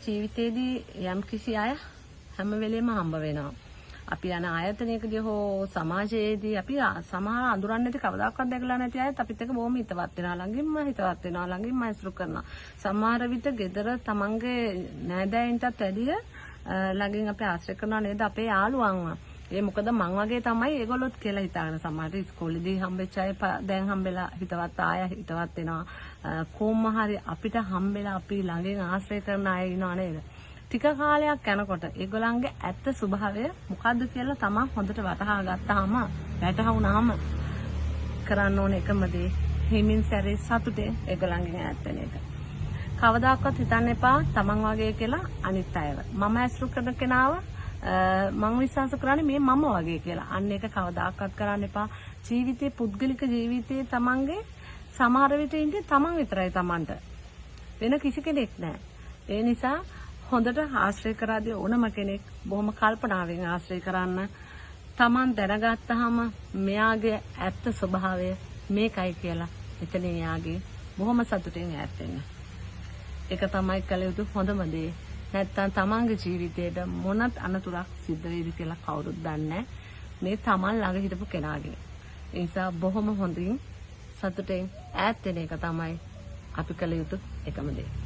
ජීවිතේදී යම් කිසි අය හැම වෙලේම හම්බ වෙනවා. අපි යන ආයතනයකදී හෝ සමාජයේදී අපි සමහර අඳුරන්නේ නැති, කවදාකවත් දැකලා නැති අයත් අපිත් එක්ක බොහොම හිතවත් වෙනවා. ළඟින්ම හිතවත් වෙනවා. ළඟින්ම ඇසුරු කරනවා. සමහර විට ගෙදර තමන්ගේ නෑදෑයින්ටත් වැඩිය ළඟින් අපි ආශ්‍රය කරනවා නේද අපේ යාළුවන්ව. ඒ මොකද මං වගේ තමයි ඒගොල්ලොත් කියලා හිතාගෙන සමහරට ඉස්කෝලේදී හම්බෙච්ච අය දැන් හම්බෙලා හිතවත් ආය හිතවත් වෙනවා. කොහොම හරි අපිට හම්බෙලා අපි ළඟින් ආශ්‍රය කරන අය ඉන්නවා නේද? ටික කාලයක් යනකොට ඒගොල්ලන්ගේ ඇත්ත ස්වභාවය මොකද්ද කියලා තමන් හොඳට වටහා ගත්තාම, වැටහුණාම කරන්න ඕන එකම දේ හිමින් සැරේ සතුටෙන් ඒගොල්ලන්ගෙන් ඈත් වෙන එක. කවදාකවත් හිතන්න එපා තමන් වගේ කියලා අනිත් අයව. මම ඇසුරු කරන කෙනාව මං විශ්වාස කරන්නේ මේ මම වගේ කියලා. අන්න ඒක කවදාකවත් කරන්න එපා. ජීවිතේ, පුද්ගලික ජීවිතේ තමන්ගේ සමහර විට ඉන්නේ තමන් විතරයි තමන්ට. වෙන කිසි කෙනෙක් නෑ. ඒ නිසා හොඳට ආශ්‍රය කරාදී ඕනම කෙනෙක් බොහොම කල්පනාවෙන් ආශ්‍රය කරන්න. තමන් දැනගත්තාම මෙයාගේ ඇත්ත ස්වභාවය මේකයි කියලා එතනින් එයාගේ බොහොම සතුටින් ඈත් වෙන්න. ඒක තමයි කළ යුතු හොඳම දේ. නැත්තම් තමන්ගේ ජීවිතේට මොන අනතුරක් සිද්ධ වෙයිද කියලා කවුරුත් දන්නේ මේ තමන් ළඟ හිටපු කෙනාගේ. ඒ නිසා බොහොම හොඳින් සතුටෙන් ඈත් වෙන එක තමයි අපි කළ යුතු එකම දේ.